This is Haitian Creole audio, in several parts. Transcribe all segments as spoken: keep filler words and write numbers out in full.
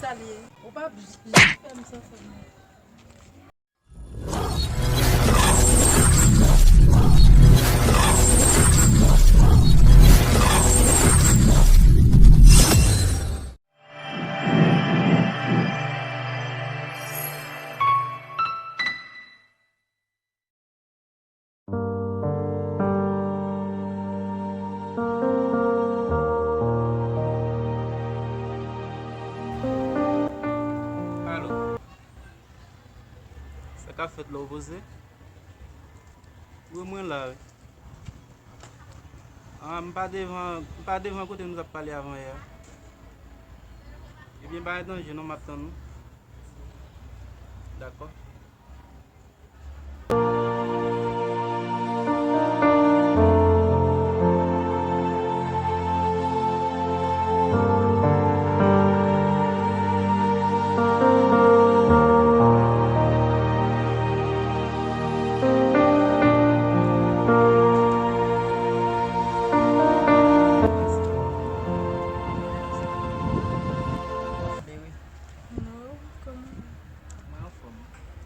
Ou p ap janm fè m santi m. Alo. Sa k ap fèt la, opoze? Wi, mwen la, wi. Ah, m pa devan, m pa devan kote nou t ap pale avan yè a. Ebyen, pa gen danje non, m ap tann ou. Dakò. Hello, kòman? Mwen anfòm.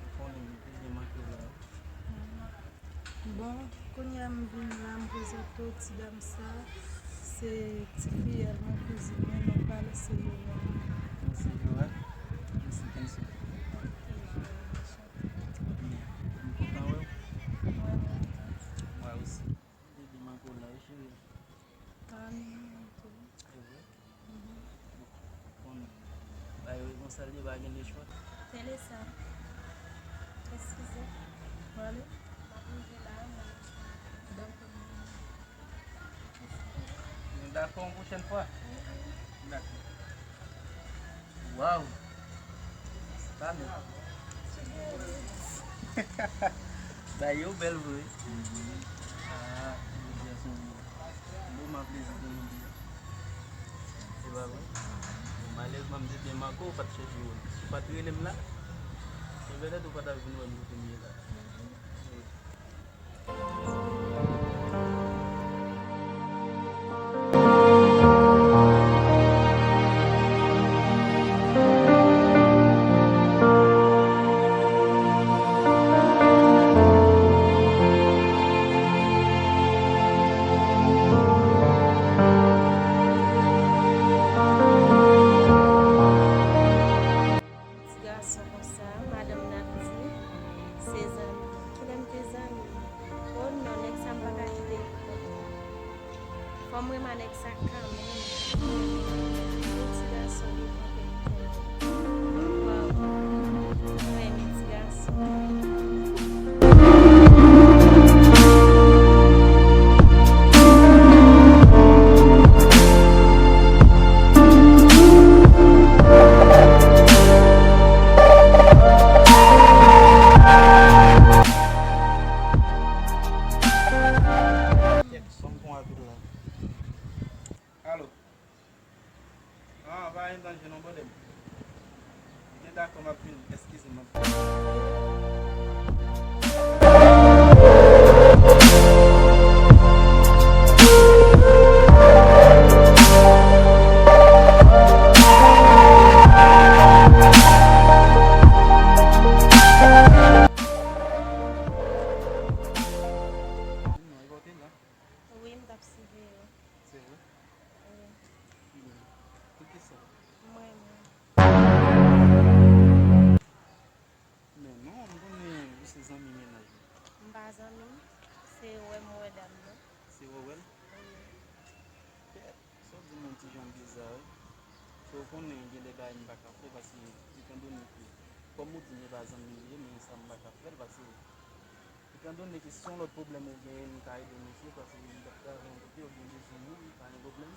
Ou konnen m te byen manke la. Bon, kounye a m vin la, m prezante w ti dam sa. Se ti fiyèl mwen, kouzin mwen, non pa l se Jorel. M se Jorel. M se Kenzo. Ok, Jorel, anchante. M kontan wè w. Mwen, mwen. Mwen osi. M te byen manke w la, wi, cheri. Ah, non, non, non. E vre? Mhm. Bon, bay responsab li pa gen lechwa. Tele sa. Eskize. Wale. M ap rive la, mwen. Dakò. Nou dakò yon pwochèn fwa? Mhm. Dakò. Waw! Sa nèt. Bagay yo bèl vre. Ah, jodi a se yon moman plezi pou nou de. Se pa vre? Bon, malèrezman, m te byen manke w, ou pa t chèche w. Si w pa t rele m la, se petèt ou pa t ap vin wè m kote m ye la. Wi. Ti gason konsa, madanm n ap di, se zanmi. Kilè m te zanmi? O non, nèg sa m pa ka kite l. Fò m renmen nèg sa kanmenm. Yon ti gason li kanpe tèt. Waw, mwen renmen ti gason. Kèk sòm pou apil la. Alo. Ah, pa gen danje non, brother. Byen dakò, m ap vini. Eskize m, m ap vini. Wi, m t ap siveye w. Se vre? Wi. Poukisa? Mwen menm. Men non, m konnen ou se zanmi mennaj ou. M pa zanmi l, se wè m wè dam nan. Se wè w wè l? Wi. Kèt, sa w di m yon ti jan biza wi. Paske w konnen gen de bagay m pa ka fè, paske etandone ke, kòm ou di m e pa zanmi m li ye, men sa m pa ka fè l, paske Etandone ke se yon lòt pwoblèm ou genyen, m ka ede w mesye, paske m t ap travay yon kote, ou gen bezwen moun, pa gen pwoblèm.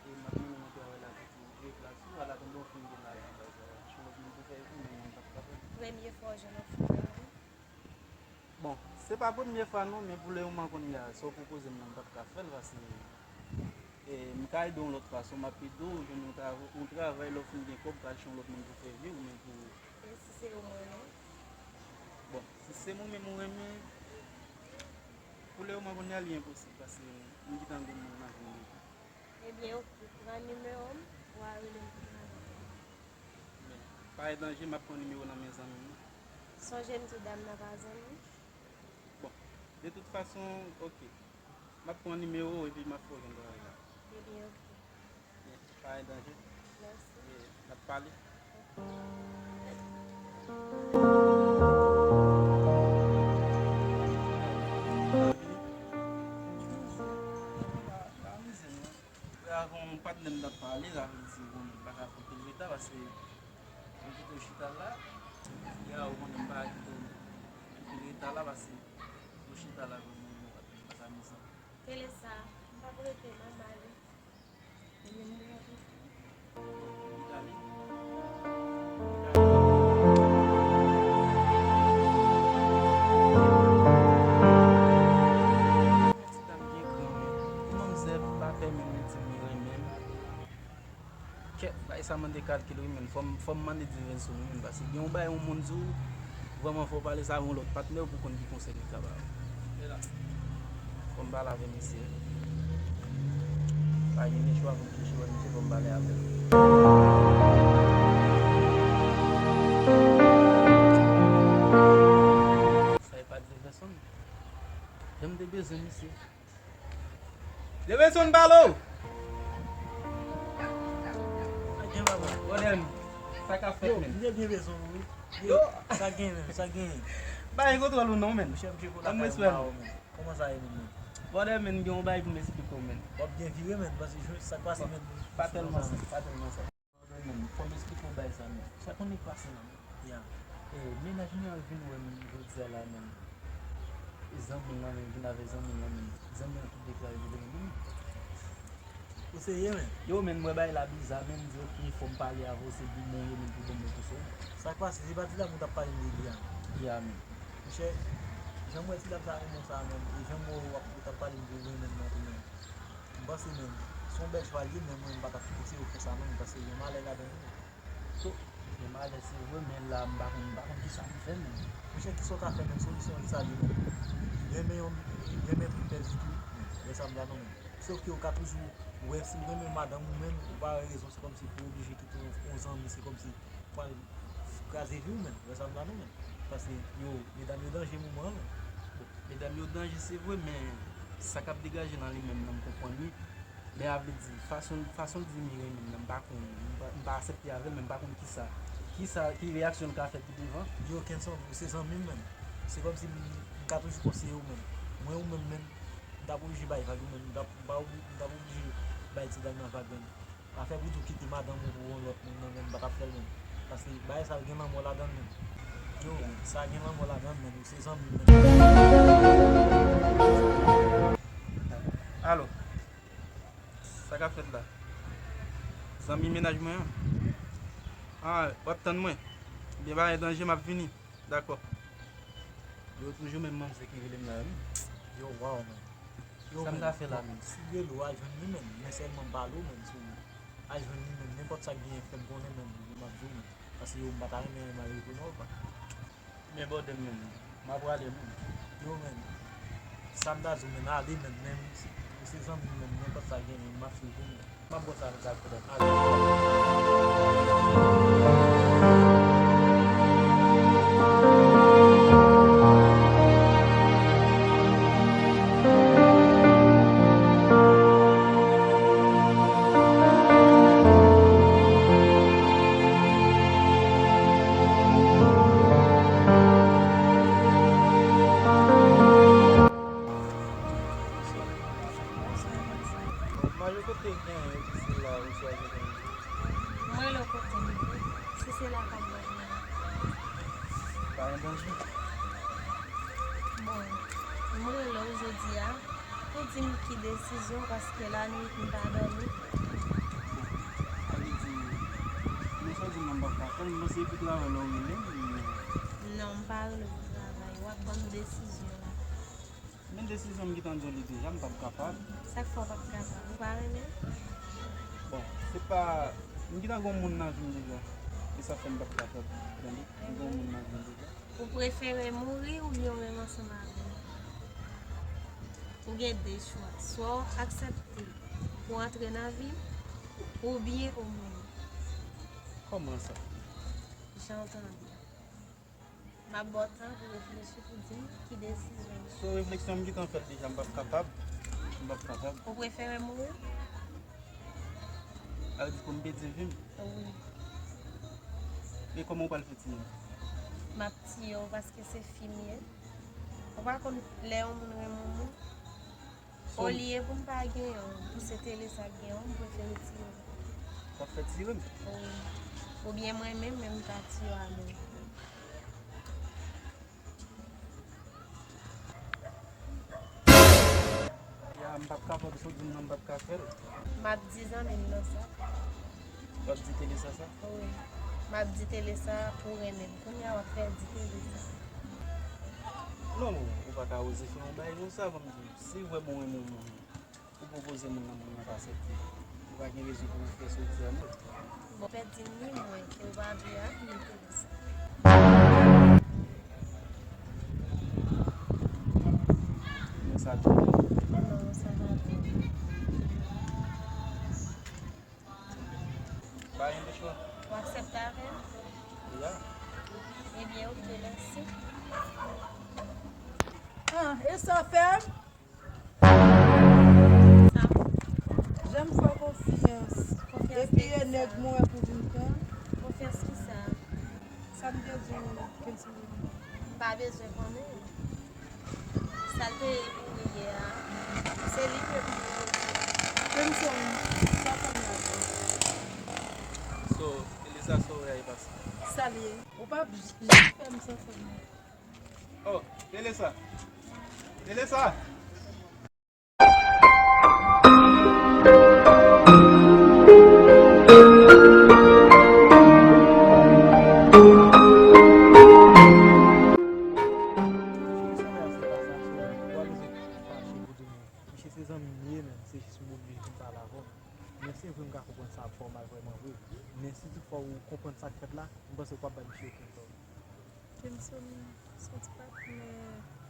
E m ap mennen w nan travay la pou ou replas ou, al atann ou fin gen lajan, bagay sa yo. Se yon lòt moun pou fè pou ou, men mwen m p ap ka fè l. Premye fwa w jwenn yon fi konsa? Bon, se pa premye fwa non, men pou le moman kounye a, sa w pwopoze m nan, m p ap ka fè l, paske E, m ka ede w yon lòt fason, m ap ede w jwenn yon tra-, yon travay, lè w fin gen kòb, pral chèche yon lòt moun pou fè vi w, men pou... E si se ou m renmen? Bon, si se mwen menm ou renmen, pou le moman kounye a, li enposib, paske m gentan gen moun nan vi m deja. Ebyen, oke, pran nimewo m, w a rele m pou travay. Bay danje, m ap pran nimewo nan men zanmi m nan. Sonje m di w dam nan pa zanmi. Bon, de tout fason, oke. M ap pran nimewo epi m ap fè w jwenn travay la. Ebyen, oke. Byen, pa gen danje. Mèsi. Ye, n ap pale. Frè a gen yon patnè m t ap pale, sa vle di, bon, m pa ka fè anpil reta, paske m kite w chita la. Ya, ou konnen m pa ka kite w anpil reta la, paske ou chita la, bon, m pa t menm pa t amizan. Tele sa, m p ap rete non, m ale. Ebyen, m gen yon Ti dam gen gran, men. Ti manmzè pa pèmèt li di m li renmen m. Kèt, bagay sa mande kalkil wi, men. Fò m, fò m mande Divenson wi, men. Paske gen yon bagay yon moun di w, vrèman fò w pale sa avè yon lòt patnè w pou w konn ki konsèy li ka ba w. Fò m pale avè misye. Pa gen chwa pou m chèche wè misye, fò m pale avè l. Sa e pa Divenson. Jan m te bezwen misye. Devenson, pale w! Sa gen, papa? Bòdè m, sa k ap fèt, yo, men? M te byen bezwen w wi. Yo! Sa gen, men, sa gen. Bay kontwòl ou non, men. Monchè, m tcheke w lakay ou, m pa wè w, men. Kòman sa ye menm, men? Bòdè, men, gen yon bagay pou m esplike w, men. W ap byen vire, men, paske sa k pase, men. Pa tèlman sa, pa tèlman sa. Bòdè, men, fò m esplike w bagay sa, men. Sa konn pase la, men. Ya. E, mennaj mwen an vin wè m jodi a la, men. E zanmi l lan, men, vin avè zanmi l lan, men. Zanmi l lan tou deklare pou li, men. Ou serye, men? Yo, men, mwen bay la biza, men, m di, oke, fò m pale avè w, se di mwen, men, pou bon mwen pou sou. Sa k pase, se pa ti dam ou t ap pale m de li a? Ya, men. Monchè, jan m wè ti dam sa renmen w sa, men, e jan m wè w ap, ou t ap pale m de renmen m nan tou, men. M panse, men, se yon bèl chwa l ye, men mwen, m pa t ap kite w fè sa, non, paske gen malè ladan l, men. So, gen malè, se vre, men la, m pa konn, m pa konn kisa m fè, men. Monchè, kisa w ka fè, men, solisyon li sa li, men. Renmen yon, renmen tou pèdi tou, men. Wè sa m di a non, men. Sòf ke ou ka toujou wè si w renmen madanm ou, men, ou pa wè rezon, se kòmsi pou w oblije kite yon, yon zanmi, se kòmsi pral kraze vi w, men. Wè sa m di a non, men. Paske yo, medam yo danje moman an, men. Bon, medam yo danje, se vre, men sa k ap degaje nan li menm nan, m konprann li. Men a vle di, fason, fason l di m li renmen m nan, m pa konn, m pa, m pa aksepte avè l, men m pa konn kisa, kisa, ki reyaksyon l ka fè pi devan. Yo, Kenson, ou se zanmi m, men. Se kòmsi m, m ka toujou konseye w, men. Mwen ou menm, men, m t ap oblije bay vag ou, men. M t ap, m pa obli-, m t ap oblije bay ti dam nan vag, men. Afè pou di w kite madanm ou pou yon lòt moun nan, men m pa t ap fè l menm. Paske bagay sa yo gen lanmò ladan l menm. Yo, sa gen lanmò ladan l menm, ou se zanmi m menm. Alo, sa k ap fèt la? Zanmi mennaj mwen an? Ah, w ap tann mwen? Ebyen, pa gen danje, m ap vini. Dakò. Yo, toujou menm manzè ki rele m la, wi. Yo, waw, men. Yo, sa m ka fè la, men? Si w rele w, al jwenn li, men. Men sèlman pale w, men, si w al jwenn li, men. Nenpòt sa k genyen, fè m konnen, men, m ap di w, men. Paske yo, m pa ta renmen mal reponn ou, pa. Men bòdè m, men. M ap prale, men. Yo, men. Sa m ta di w, men, ale, men. Men, si, si se zanmi, men, nenpòt sa k genyen, m ap swiv ou, men. M ap ba w sa, sa k fèt. Mayo, kote w genyen epi se la ou chwazi konn? Mwen rele w kote m ye. Si se lakay mwen, mwen. Pa gen danje? Bon, mwen rele w jodi a pou di m ki desizyon, paske lannuit m pa dòmi. Sa vle di, men sa w di m nan m p ap ka fè l, m panse e pou travay lè w rele m, men. Non, m pa rele w pou travay, w ap ban m desizyon w. Men desizyon m gentan di w li deja, m p ap kapab. Sa k fè w p ap kapab? Ou pa renmen? Bon, se pa, m gentan gen yon moun nan vi m deja. E sa fè m p ap kapab, tande? M gen yon moun nan vi m deja. Ou prefere mouri oubyen w menm ansanm avè m? Ou gen de chwa. Swa w aksepte pou w antre nan vi m, oubyen ou mouri. Kòman sa? Jan w tande. M ap ba w tan pou reflechi, pou di m ki desizyon. Sou refleksyon, m gentan fè l deja, m p ap kapab. M p ap kapab. Ou prefere mouri? Sa vle di pou m pèdi vi m? Wi. E kòman w pral fè tiye m? M ap tiye w paske se fi m ye. Ou pa konn lè yon moun renmen yon moun? Olye pou m pa genyen w, pou se Telesa k genyen w, m prefere tiye w. W ap fè tire m? Wi. Oubyen mwen menm, menm m ta tiye w a men. Ya, m p ap kapab, sa w di m nan, m p ap ka fè l. M ap di zanmi m nan sa. W ap di Telesa sa? Wi. M ap di Telesa ou renmen m. Kounye a w ap pèdi Telesa. Non, ou pa ka oze fè yon bagay konsa, ban m di w. Si vrèman w renmen yon moun, ou pwopoze moun nan, moun nan pa aksepte, ou pa gen rezon pou w fè soti a non. Bon, pèdi ni mwen ke w pa vle a, ni Telesa. Men sa tou. Non, sa pa tou. Pa gen de chwa. W aksepte avè m? Ya. Ebyen, oke, mèsi. Ah, e sa w fè m? Sa. Jan m fè w konfyans. Konfyans de ki sa? Epi e nèg mwen pou vin pran. Konfyans ki sa? Sa m te di w, Kenson? M pa bezwen konnen. Sa l te ye pou ou yè a, se li k ye pou mwen jodi a. Kenson, sa fè m la. So, Telesa, sa w wè a e pase? Sa l ye. Ou p ap janm fè m sa fè m. Oh, Telesa! Telesa! Misye se zanmi m ye, men se jis m oblije vin pale avè w. Men se vre m ka konprann sa ap fè w mal vrèman vre. Men si toutfwa ou konprann sa k fèt la, m panse w p ap bay misye okenn tò. Kenson se yon ti patnè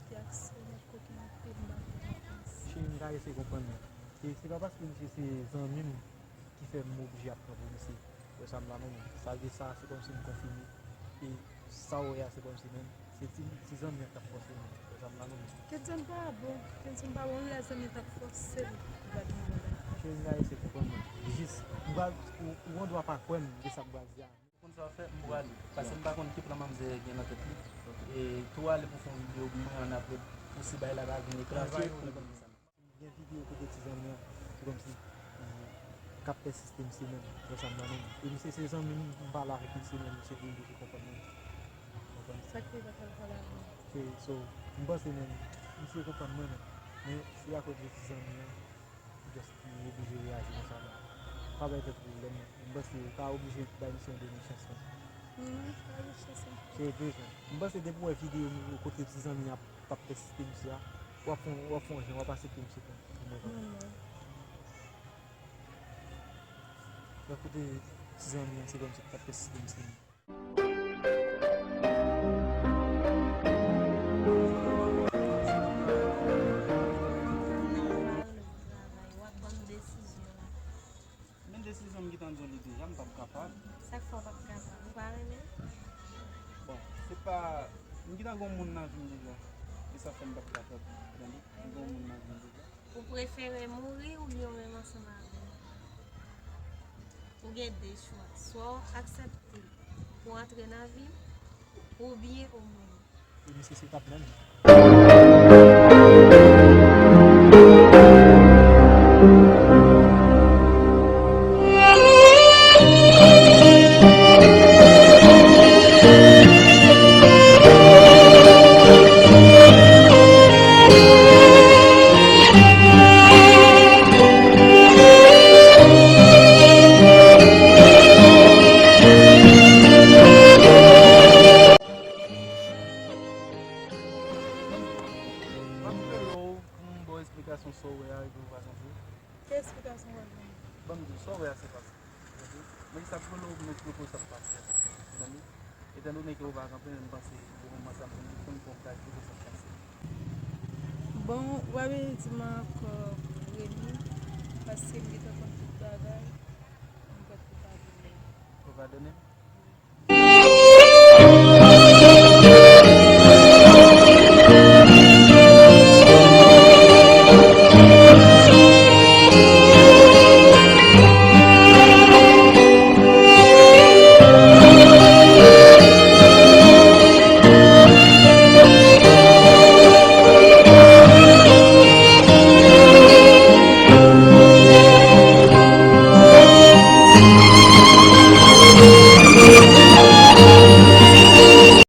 ki aksyonè koken anpil, m pa fè konfyans. Cheri, m ka eseye konprann ou. E se pa paske misye se zanmi m ki fè m oblije ap pran pou misye. Wè sa m la non, men sa vle di sa, se kòmsi m konfime. E sa w wè a, se kòmsi menm se ti, ti zanmi an k ap fòse m. Wè sa m la non, men. Kenson pa bon. Kenson pa bon, lè zanmi t ap fòse l pou bat m nan. Cheri, m ka eseye konprann ou. Jis, m pral, ou, ou gen dwa pa kwè m de sa m pral di a. Ou konn sa w ap fè, m prale. Paske m pa konn ki plan manmzèl gen nan tèt li. E tou ale pou fè yon videyo pou mwen, annapre pou si bagay la pa vin eklate, pou m konn ki sa m ap fè. Gen videyo kote ti zanmi an, se kòmsi, eh, k ap pèsiste misye menm, wè sa m pale non. E misye se zanmi m, m pale avèk misye menm, misye vin oblije konprann mwen. Konprann? Sa k fè w pa t al pale avè l? Ok, so, m panse menm, misye konprann mwen menm. Men se akoz de ti zanmi an, m just oblije reyaji konsa menm. Pa bay tèt pwoblèm non. M panse ou ta oblije bay misye yon dènye chans non. Mhm, pa gen chans ankò. Se vre sa. M panse depi w wè videyo kote ti zanmi an ap, ap pèsiste misye a, w ap fè, w ap fè yon jan, w ap aksepte misye konsa. Non, non. Lè kote ti zanmi an, se kòmsi l t ap pèsiste misye menm. Non, w pa renmen pou travay, w ap ban m desizyon la. Men desizyon m gentan di w li deja, m p ap kapab. Sa k fè w p ap kapab? Ou pa renmen? Bon, se pa, m gentan gen yon moun nan vi m deja. E sa fè m p ap kapab. Tande? M gen yon moun nan vi m deja. Ou prefere mouri oubyen w menm ansanm avè m? Ou gen de chwa. Swa w aksepte pou w antre nan vi m, oubyen ou mouri. E misye se tap menm. M ap rele w pou m ba w esplikasyon sa w wè a, epi ou pa konprann. Ki esplikasyon w ap ban m? Ban m di w, sa w wè a se pase. Tande? Men sa k rele w pou m eksplike w sa k pase a. Tande? Etandone ke ou pa kanpe, men m panse pou moman sa, m konn, konn fè w ka eksplike w sa k pase. Bon, w ap beni di m ankò, Remy, paske m gentan konn tout bagay, m prèt pou padone w. Ou padone m?